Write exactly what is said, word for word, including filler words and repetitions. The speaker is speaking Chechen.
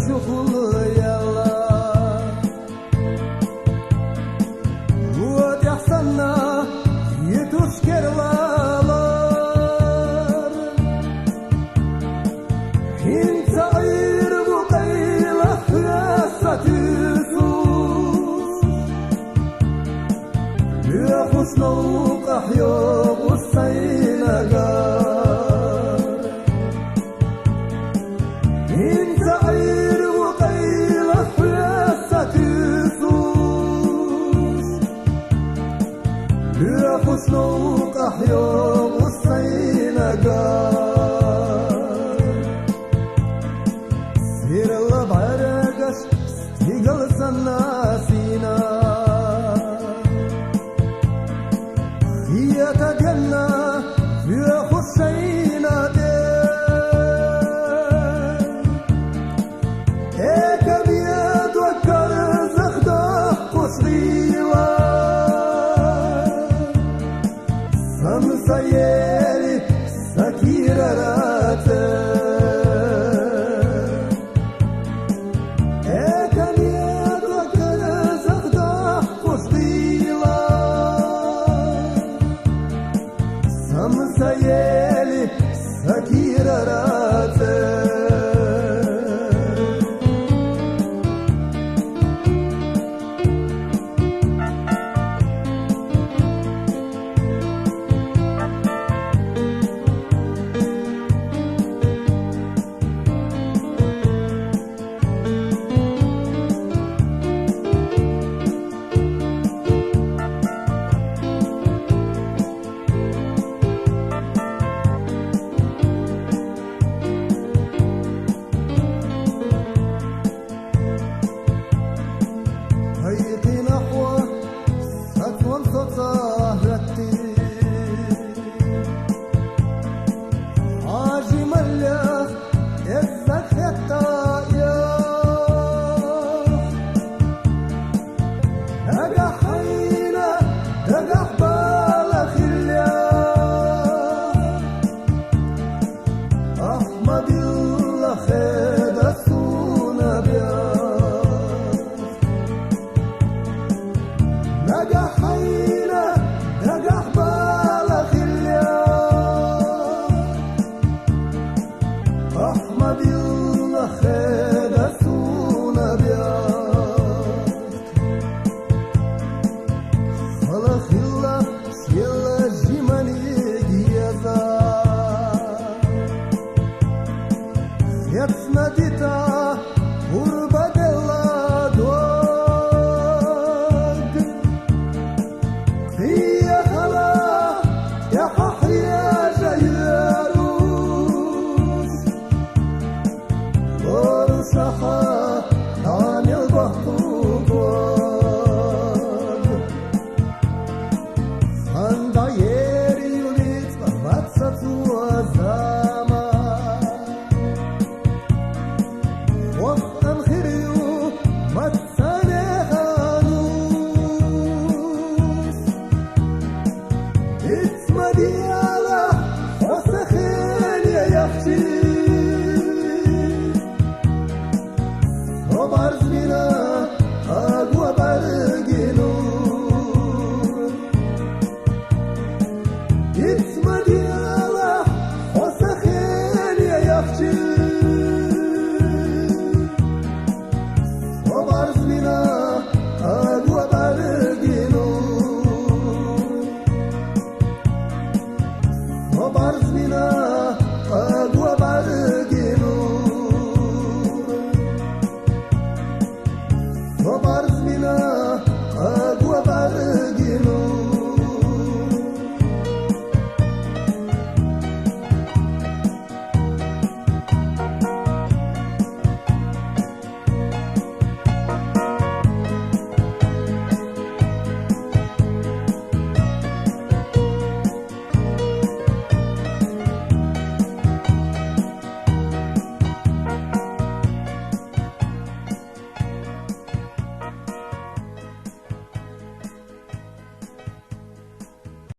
чухул яла. Луатяхсанна етус керлалар. Хинца ирву кайлах хасатусу. Бяхус наука хьёбус сайнагар. Хинца ирву кайлах хасатусу. Бяхус наука хьёбус сайнагар. Сирла бӀаргаш стигал санна сина. Хията денна веху шайна де. Эка беду карзах да кусрила. Самсаели сакирарате. Экамиэдо кэрзэхдах кушкъила. Самсаели сакирарате. Гьайкъина хва сацван сацагьратти. Гьажи Маллях эззак хетта я. Нагагь гьайна, нагагь бала хилла. Ахмадилла хеда суна бя. Нагагь гьайна, нагагь бала хилла. Ахмадилла хеда суна бя. Халахилла села жимани гияза. Хецна дита гьурбадела дог. Хия хала яхахъ яжа ярус. Лорусаха тамил бахтугу. Ханда ери улиц ватса цуазама. Вахтан хирю мацане ханус. Ицмадиала хосахен я яхчи. Собарзмина агва баргину. Ицмадиала хосахен я яхчи. Собарзмина агва баргину. Собарзмина